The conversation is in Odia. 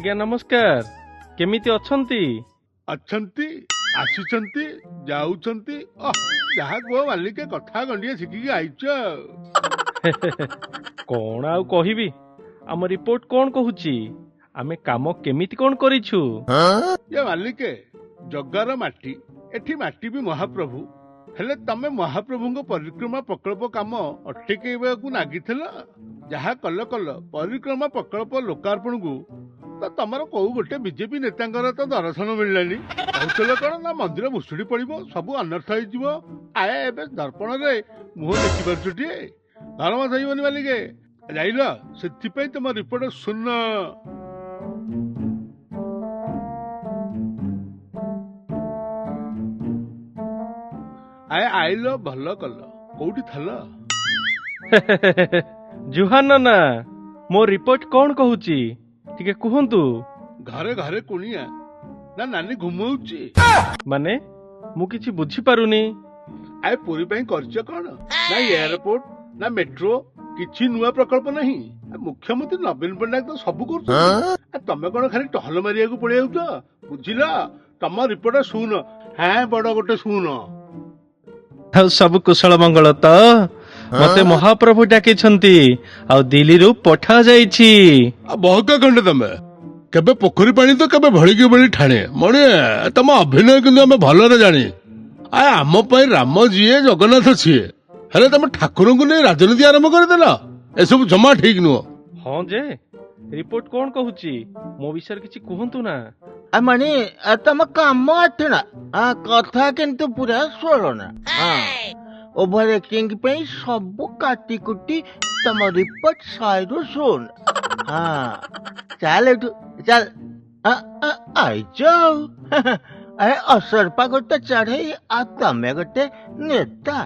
ଆଜ୍ଞା ନମସ୍କାର, କେମିତି ଅଛନ୍ତି? ଅଛନ୍ତି, ଆସିଛନ୍ତି, ଯାଉଛନ୍ତି। ଯାହା କୁହ ମାଲିକେ, କଥା ଗଣ୍ଡିଏ ଶିଖିକି ଆଇଛ। କଣ ଆଉ କହିବି, ଆମ ରିପୋର୍ଟ କଣ କହୁଛି, ଆମେ କାମ କେମିତି କଣ କରିଛୁ? ଏ ମାଲିକେ, ଜଗାର ମାଟି ଏଠି, ମାଟି ବି ମହାପ୍ରଭୁ। ହେଲେ ତମେ ମହାପ୍ରଭୁଙ୍କ ପରିକ୍ରମା ପ୍ରକଳ୍ପ କାମ ଅଟକେଇବାକୁ ନାଗିଥିଲ। ଯାହା କଲ କଲ, ପରିକ୍ରମା ପ୍ରକଳ୍ପ ଲୋକାର୍ପଣକୁ ତ ତମର କୋଉ ଗୋଟେ ବିଜେପି ନେତାଙ୍କର ତ ଦର୍ଶନ ମିଳିଲାନି। କହୁଥିଲ କଣ ନା ମନ୍ଦିର ଭୁଷୁଡି ପଡିବ, ସବୁ ଅନର୍ଥ ହେଇଯିବ। ଆଏ, ଏବେ ଦର୍ପଣରେ ମୁହଁ ଦେଖିପାରୁଛୁ ଟିଏ? ଧର୍ମ ସହିବନି ମାଲିକେ, ଯାଇଲ, ସେଥିପାଇଁ ତମ ରିପୋର୍ଟ ଶୂନ। ଆଏ, ଆଇଲ ଭଲ କଲ, କୋଉଠି ଥିଲ? ଜୁହାର ନନା, ମୋ ରିପୋର୍ଟ କଣ କହୁଛି ଟିକେ କୁହନ୍ତୁ। ଘରେ ଘରେ କୁଣିଆ ନା ନାନୀ ଘୁମଉଛି? ମାନେ ମୁଁ କିଛି ବୁଝିପାରୁନି। ଆଏ, ପୁରୀ ପାଇଁ କରିଛ କଣ? ନା ଏୟାରପୋର୍ଟ ନା ମେଟ୍ରୋ, କିଛି ନୂଆ ପ୍ରକଳ୍ପ ନାହିଁ। ମୁଖ୍ୟମନ୍ତ୍ରୀ ନବୀନ ପଟ୍ଟନାୟକ ତ ସବୁ କରୁଛନ୍ତି, ତମେ କଣ ଖାଲି ଟହଲ ମାରିବାକୁ ପଳେଇ ଯାଉଛ? ବୁଝିଲ, ତମ ରିପୋର୍ଟ ଶୂନ। ହଁ, ବଡ ଗୋଟେ ଶୂନ। ଆଉ ସବୁ କୁଶଳ ମଙ୍ଗଳ ତ? ମତେ ମହାପ୍ରଭୁ ଡାକିଛନ୍ତି ଆଉ ଦିଲ୍ଲୀରୁ ପଠା ଯାଇଛି। ବହକା ଖଣ୍ଡେ ତମେ, କେବେ ପୋଖରୀ ପାଣି ତ କେବେ ଭଳିକି ଭଳି ଠାଣେ। ମଣିଏ, ତମ ଅଭିନୟ କିନ୍ତୁ ଆମେ ଭଲରେ ଜାଣି। ଆ ଆମ ପାଇଁ ରାମ ଯିଏ, ଜଗନ୍ନାଥ ସିଏ, ହେଲେ ତମେ ଠାକୁରଙ୍କୁ ନେଇ ରାଜନୀତି ଆରମ୍ଭ କରିଦେଲ। ଏସବୁ ଜମା ଠିକ ନୁହଁ। ହଁ ଯେ, ରିପୋର୍ଟ କଣ କହୁଛି ମୋ ବିଷୟରେ କିଛି କୁହନ୍ତୁ ନା। ମଣି, ତମ କାମ ଆଠଣା, କଥା କିନ୍ତୁ ପୁରା ଷୋଳଣା। ଓଭର ଆକ୍ଟିଂ ପାଇଁ ସବୁ କାଟି କୁଟି ତମ ରିପୋର୍ଟ 100ରୁ 0। ହଁ, ଚାଲ ଏଠୁ ଚାଲ। ଆଇଛ ଆଉ ଅସରପା ଗୋଟେ ଚଢେଇ ଆଉ ତମେ ଗୋଟେ ନେତା।